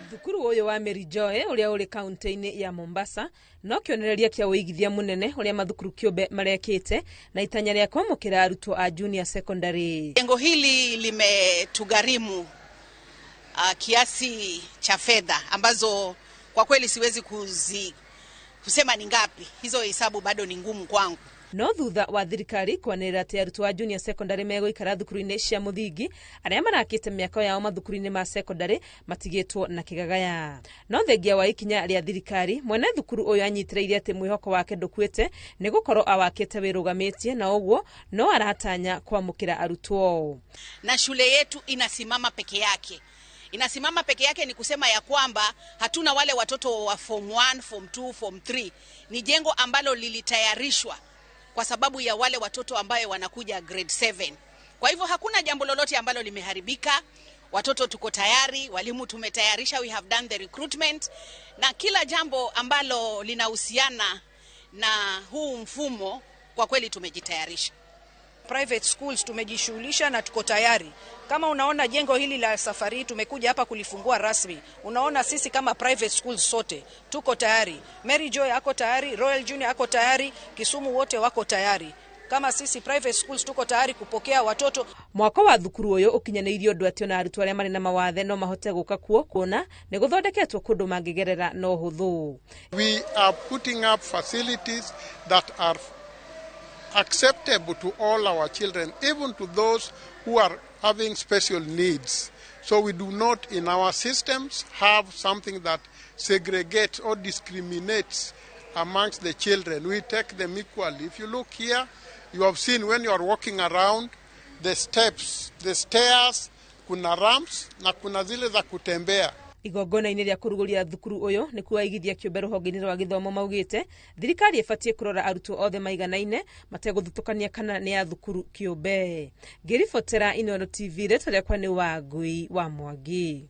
Thukuru ũyũ wa Mary Joy ũrĩa ũrĩ kaunti-inĩ ya Mombasa no kĩonereria kĩa ũigithia mũnene ũrĩa mathukuru kĩũmbe marekĩte na itanya rĩa kwamũkĩra arutwo a junior secondary. Jengo hili limetugharimu kiasi cha fedha ambazo kwa kweli siwezi kusema ni ngapi. Hizo hesabu bado ni ngumu kwangu. No thutha wa thirikari kwanĩrĩra atĩ arutwo a junior secondary megũikara thukuru-inĩ cia mũthingi, arĩa marakĩte mĩako yao mathukuru-inĩ ma secondary matigĩtwo na kĩgagaya. No thengia wa ikinya rĩa thirikari, mwene thukuru ũyũ anyitĩrĩire atĩ mwĩhoko wake ndũkuĩte nĩ gũkorwo awakĩte wĩrũgamĩtie na ũguo no aratanya kwamũkĩra arutwo. Na shule yetu inasimama peke yake. Inasimama peke yake ni kusema ya kwamba hatuna wale watoto wa form 1, form 2, form 3. Ni jengo ambalo lilitayarishwa kwa sababu ya wale watoto ambayo wanakuja grade 7. Kwa hivyo hakuna jambo lolote ambalo limeharibika. Watoto tuko tayari, walimu tumetayarisha, we have done the recruitment, na kila jambo ambalo linahusiana na huu mfumo kwa kweli tumejitayarisha. Private schools tumejishughulisha na tuko tayari. Kama unaona jengo hili la safari tumekuja hapa kulifungua rasmi. Unaona sisi kama private schools sote tuko tayari. Mary Joy ako tayari, Royal Junior ako tayari, Kisumu wote wako tayari. Kama sisi private schools tuko tayari kupokea watoto. Mwako wa thukuru ũyũ ũkinyanĩirie ũndũ atĩ ona arutwo arĩa marĩ na mawathe no mahote gũka kuo kuona nĩ gũthondeketwo kũndũ mangĩgerera no hũthũ. We are putting up facilities that are acceptable to all our children, even to those who are having special needs. So we do not in our systems have something that segregates or discriminates amongst the children. We take them equally. If you look here, you have seen when you are walking around the steps, the stairs, kuna ramps na kuna zile za kutembea. Igongona-inĩ rĩa kũrugũria thukuru ũyũ nĩkuo aigithia kĩũmbe rũhonge-inĩ rwa gĩthomo maugĩte thirikari ĩbatiĩ kũrora arutwo othe maiganaine mategũthutũkania kana nĩ a thukuru kĩũmbe. Ngĩribotera Inooro TV, rĩtwa rĩakwa nĩ Wangui wa Mwangi.